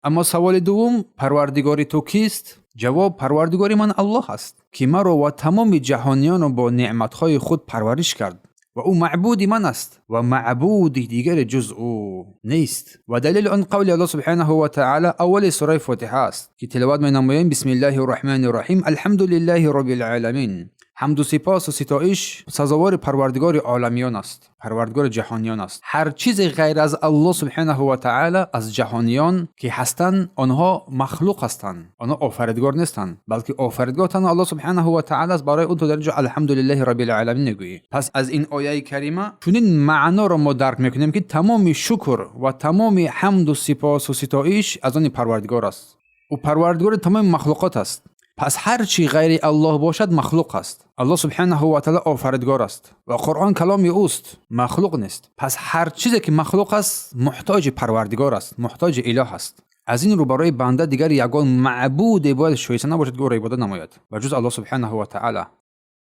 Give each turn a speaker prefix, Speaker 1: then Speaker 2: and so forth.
Speaker 1: Аммо саволи дуввум: «Парвардигори ту кист?» Ҷавоб: «Парвардигори ман Аллоҳ аст, ки маро ва тамоми ҷаҳониёнро бо неъматҳои худ парвариш кард ва ӯ маъбуди ман аст ва маъбуди дигаре ҷуз ӯ нест». Ва далели он қавли Аллоҳ субҳанаҳу ва таъала аввали сураи Фотиҳа аст, ки тиловат менамоем: «Бисмиллаҳи рраҳмани рраҳим, алҳамду лиллаҳи роббил оламин». Ҳамду сипосу ситоиш сазовори Парвардигори оламиён аст, Парвардигори ҷаҳониён аст. Ҳар чизе ғайр аз Аллоҳ субҳанаҳу ва таъала аз ҷаҳониён ки ҳастанд, онҳо махлуқ ҳастанд, онҳо офаридгор нестанд, балки офаридгор танҳо Аллоҳ субҳанаҳу ва таъала аст. Барои он ту дар ин ҷо «Алҳамду лиллаҳи роббил оламин» мегӯӣ. Пас аз ин ояи карима чунин маъноро мо дарк мекунем, ки тамоми шукр ва тамоми ҳамду сипосу ситоиш аз они Парвардигор аст. Ӯ Парвардигори тамоми махлуқот аст. Пас ҳар чӣ ғайри Аллоҳ бошад, махлуқ аст. Аллоҳ субҳанаҳу ва таъала офаридгор аст ва Қуръон каломи ӯст, махлуқ нест. Пас ҳар чизе ки махлуқ аст, муҳтоҷи Парвардигор аст, муҳтоҷи Илоҳ аст. Аз ин рӯ барои банда дигар ягон маъбуде бояд шоиста набошад, ки ӯро ибодат намояд, ба ҷуз Аллоҳ субҳанаҳу ва таъала.